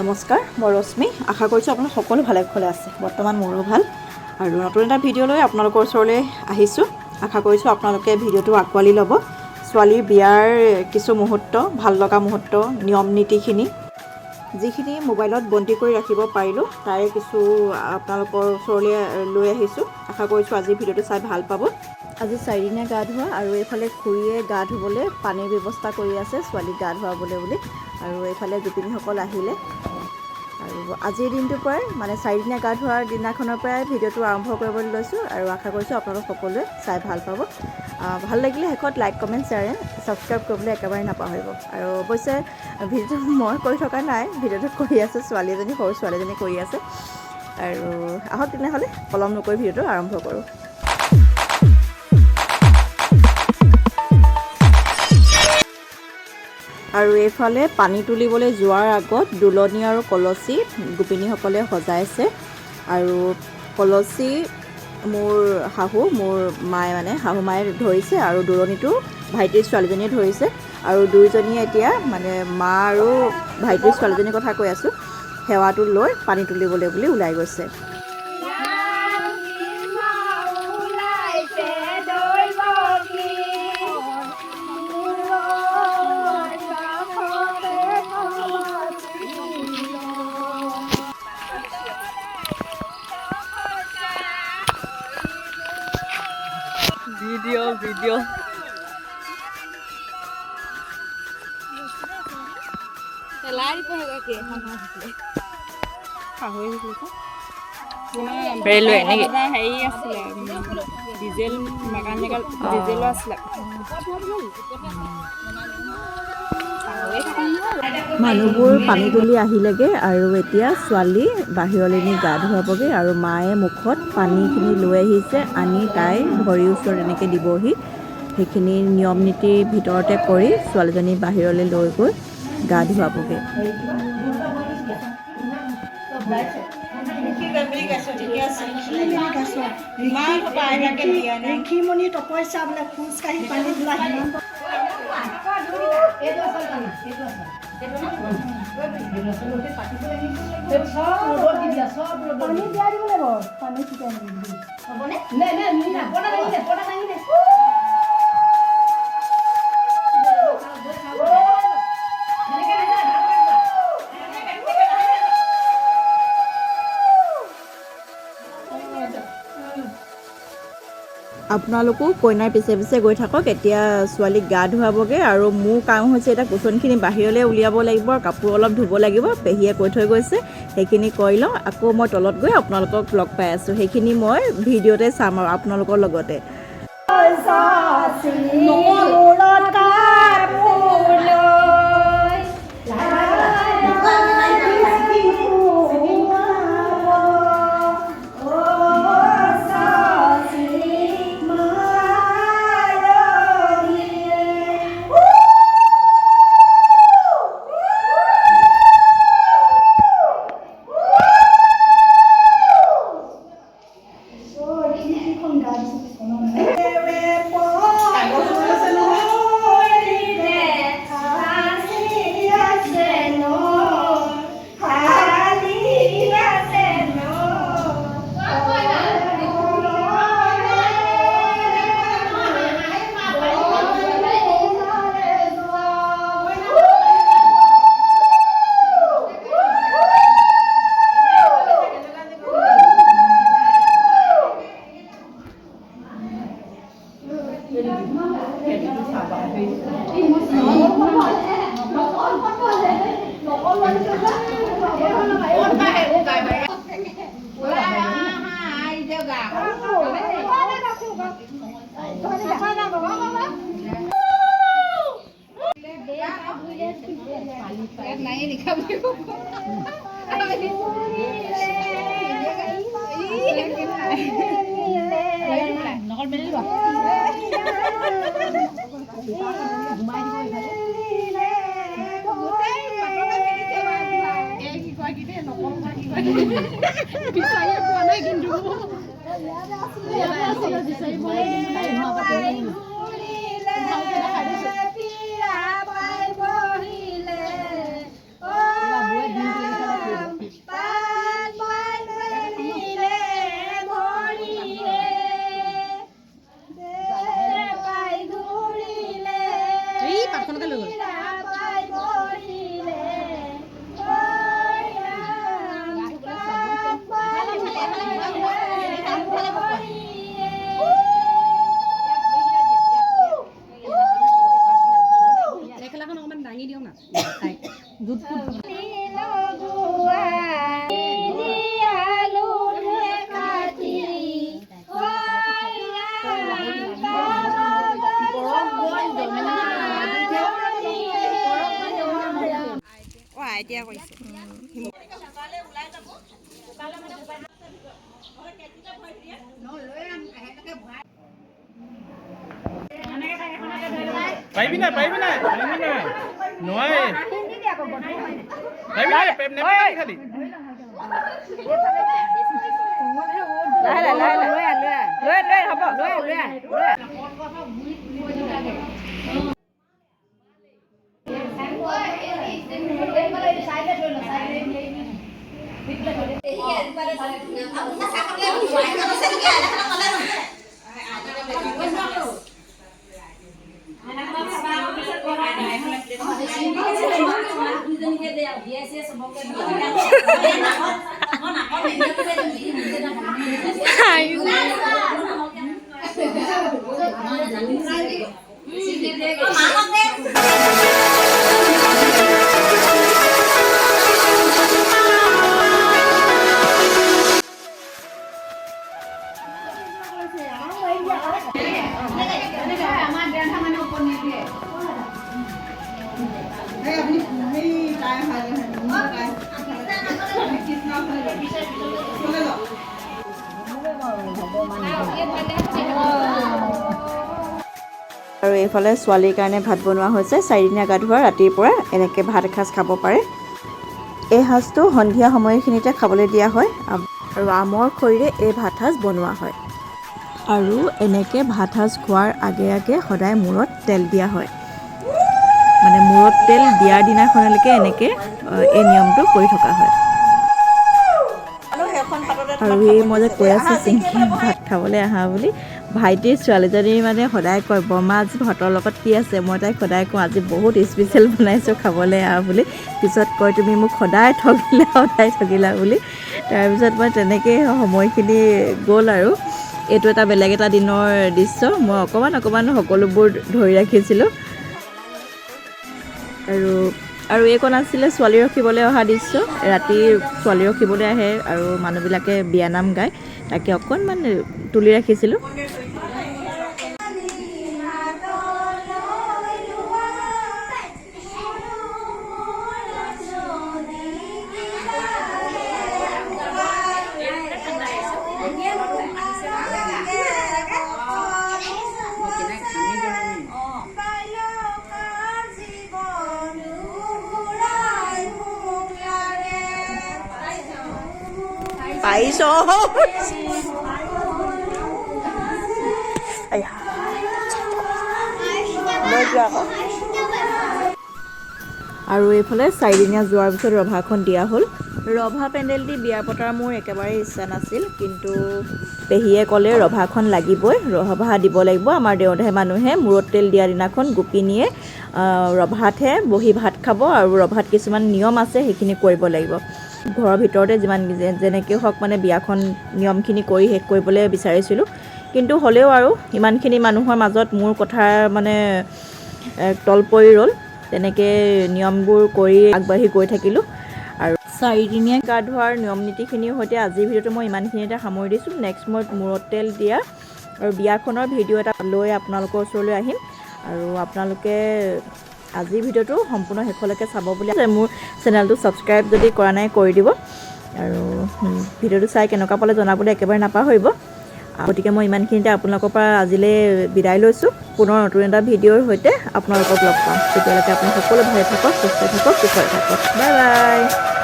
নমস্কাৰ, মই ৰশ্মি। আশা কৰিছোঁ আপোনালোক সকলো ভালে কুশলে আছে। বৰ্তমান মোৰো ভাল আৰু নতুন এটা ভিডিঅ' লৈ আপোনালোকৰ ওচৰলৈ আহিছোঁ। আশা কৰিছোঁ আপোনালোকে ভিডিঅ'টো আঁকোৱালি ল'ব। ছোৱালীৰ বিয়াৰ কিছু মুহূৰ্ত, ভাল লগা মুহূৰ্ত, নিয়ম নীতিখিনি যিখিনি মোবাইলত বন্দী কৰি ৰাখিব পাৰিলোঁ, তাৰে কিছু আপোনালোকৰ ওচৰলৈ লৈ আহিছোঁ। আশা কৰিছোঁ আজি ভিডিঅ'টো চাই ভাল পাব। আজি চাৰিদিনীয়া গা ধোৱা আৰু এইফালে খুৰীয়ে গা ধুবলৈ পানীৰ ব্যৱস্থা কৰি আছে, ছোৱালীক গা ধুৱাবলৈ বুলি। আৰু এইফালে গোপিনীসকল আহিলে। আৰু আজিৰ দিনটোৰ পৰাই, মানে চাৰিদিনীয়া গা ধোৱাৰ দিনাখনৰ পৰাই ভিডিঅ'টো আৰম্ভ কৰিবলৈ লৈছোঁ আৰু আশা কৰিছোঁ আপোনালোক সকলোৱে চাই ভাল পাব। ভাল লাগিলে শেষত like, comment, share and subscribe কৰিবলৈ একেবাৰে নাপাহৰিব। আৰু অৱশ্যে ভিডিঅ'টো মই কৰি থকা নাই, ভিডিঅ'টো কৰি আছে ছোৱালী এজনী, সৰু ছোৱালীজনী কৰি আছে। আৰু আহক তেনেহ'লে, পলম নকৰি ভিডিঅ'টো আৰম্ভ কৰোঁ। আৰু এইফালে পানী তুলিবলৈ যোৱাৰ আগত দোলনি আৰু কলচী গোপিনীসকলে সজাইছে। আৰু কলচী মোৰ শাহু, মোৰ মায়ে, মানে শাহু মায়ে ধৰিছে আৰু দোলনিটো ভাইটিৰ ছোৱালীজনীয়ে ধৰিছে। আৰু দুয়োজনীয়ে এতিয়া, মানে মা আৰু ভাইটিৰ ছোৱালীজনীৰ কথা কৈ আছোঁ, সেৱাটো লৈ পানী তুলিবলৈ বুলি ওলাই গৈছে। ওলাইছে দৈৱকী মূৰৰ কাষতে কলচী। Video' video'. পেলাই দিব সেইগৰাকীয়ে। পাহৰি গৈছিলোঁ। ৰেলৱে নেকি? হেৰি আছিলে, ডিজেল, মেকানিকেল ডিজেলো আছিলে। মানুহবোৰ পানী তুলি আহিলেগৈ আৰু এতিয়া ছোৱালী বাহিৰলৈ নি গা ধুৱাবগৈ। আৰু মায়ে মুখত পানীখিনি লৈ আহিছে, আনি তাই ভৰিৰ ওচৰত এনেকৈ দিবহি। সেইখিনি নিয়ম নীতিৰ ভিতৰতে কৰি ছোৱালীজনী বাহিৰলৈ লৈ গৈ গা ধুৱাবগৈ। ঋষিমুনি তপস্যা বোলে, খোজকাঢ়ি পানী তোলা সিমান। পানী দিয়াই দিব লাগিব, পানী ছিটিয়াই নিদিবি। আপোনালোকো কইনাৰ পিছে পিছে গৈ থাকক। এতিয়া ছোৱালীক গা ধুৱাবগৈ আৰু মোৰ কাম হৈছে এতিয়া কুচনখিনি বাহিৰলৈ উলিয়াব লাগিব আৰু কাপোৰ অলপ ধুব লাগিব। পেহীয়ে কৈ থৈ গৈছে, সেইখিনি কৰি লওঁ। আকৌ মই তলত গৈ আপোনালোকক লগ পাই আছোঁ। সেইখিনি মই ভিডিঅ'তে চাম আৰু আপোনালোকৰ লগতে। মূৰত কাপোৰ লৈ অ শশী মাৰনীয়ে। অ, খিৰিকীখন গা দিছে। আছে ন হালি আছে ন। বিচাৰিয়ে পোৱা নাই কিন্তু। ইয়াতে আছিলে, বিচাৰি পোৱা নাই কিন্তু। ভালকে দেখাই দিছোঁ। পীড়া পাই বহিলে। বাবুৱে দিন। লগোৱা দিয়ালো কাটি। ঐ ৰাম, অঁ, আইতিয়া কৰিছে। পাৰিবি নাই? পাৰিবি নাই? পাৰিবি নাই? নোৱাৰে। পাৰিবি নাই? নেপেলাবি খালি। লাহে লাহে লাহে লাহে লৈ লৈ হ'ব। আৰু এইফালে ছোৱালীৰ কাৰণে ভাত বনোৱা হৈছে। চাৰিদিনীয়া গা ধোৱা ৰাতিৰ পৰা এনেকৈ ভাত এসাঁজ খাব পাৰে। এই সাজটো সন্ধিয়া সময়খিনিতে খাবলৈ দিয়া হয় আৰু আমৰ খৰিৰে এই ভাত সাজ বনোৱা হয়। আৰু এনেকৈ ভাত সাজ খোৱাৰ আগে আগে সদায় মূৰত তেল দিয়া হয়, মানে মূৰত তেল দিয়াৰ দিনাখনলৈকে এনেকৈ এই নিয়মটো কৰি থকা হয়। আৰু এই মই যে কৈ আছোঁ চিংকি ভাত খাবলৈ আহা বুলি, ভাইটিৰ ছোৱালীজনী মানে সদায় কয়, বৰমা আজি ভাতৰ লগত কি আছে? মই তাইক সদায় কওঁ, আজি বহুত স্পেচিয়েল বনাইছোঁ, খাবলৈ আহা বুলি। পিছত কয়, তুমি মোক সদায় ঠগিলা, সদায় ঠগিলা বুলি। তাৰপিছত মই তেনেকেই সময়খিনি গ'ল। আৰু এইটো এটা বেলেগ এটা দিনৰ দৃশ্য, মই অকণমান অকণমান সকলোবোৰ ধৰি ৰাখিছিলোঁ। আৰু এইকণ আছিলে ছোৱালী ৰখিবলৈ অহা দৃশ্য। ৰাতি ছোৱালী ৰখিবলৈ আহে আৰু মানুহবিলাকে বিয়ানাম গায়, তাকে অকণমান তুলি ৰাখিছিলোঁ। পাৰিছ? লৈ যোৱা আকৌ। আৰু এইফালে চাৰিদিনীয়া যোৱাৰ পিছত ৰভাখন দিয়া হ'ল। ৰভা পেণ্ডেল দি বিয়া পতাৰ মোৰ একেবাৰে ইচ্ছা নাছিল, কিন্তু পেহীয়ে ক'লে ৰভাখন লাগিবই, ৰভা দিব লাগিব। আমাৰ দেওধাই মানুহে মূৰত তেল দিয়া দিনাখন গোপিনীয়ে ৰভাতহে বহি ভাত খাব আৰু ৰভাত কিছুমান নিয়ম আছে, সেইখিনি কৰিব লাগিব। ঘৰৰ ভিতৰতে যিমান যেনেকৈ হওক মানে বিয়াখন নিয়মখিনি কৰি শেষ কৰিবলৈ বিচাৰিছিলোঁ, কিন্তু হ'লেও আৰু ইমানখিনি মানুহৰ মাজত মোৰ কথা মানে তল পৰি ৰ'ল। তেনেকৈ নিয়মবোৰ কৰি আগবাঢ়ি গৈ থাকিলোঁ। আৰু চাৰিদিনীয়া গা ধোৱাৰ নিয়ম নীতিখিনিৰ সৈতে আজিৰ ভিডিঅ'টো মই ইমানখিনিতে সামৰি দিছোঁ। নেক্সট মই মূৰত তেল দিয়া আৰু বিয়াখনৰ ভিডিঅ' এটা লৈ আপোনালোকৰ ওচৰলৈ আহিম। আৰু আপোনালোকে আজিৰ ভিডিঅ'টো সম্পূৰ্ণ শেষলৈকে চাব বুলি, মোৰ চেনেলটো ছাবস্ক্ৰাইব যদি কৰা নাই কৰি দিব। আৰু ভিডিঅ'টো চাই কেনেকুৱা পালে জনাবলৈ একেবাৰে নাপাহৰিব। গতিকে মই ইমানখিনিতে আপোনালোকৰ পৰা আজিলৈ বিদায় লৈছোঁ। পুনৰ নতুন এটা ভিডিঅ'ৰ সৈতে আপোনালোকক লগ পাম। তেতিয়ালৈকে আপুনি সকলো ভালে থাকক, সুস্থ থাকক, কুশলে থাকক। Bye bye.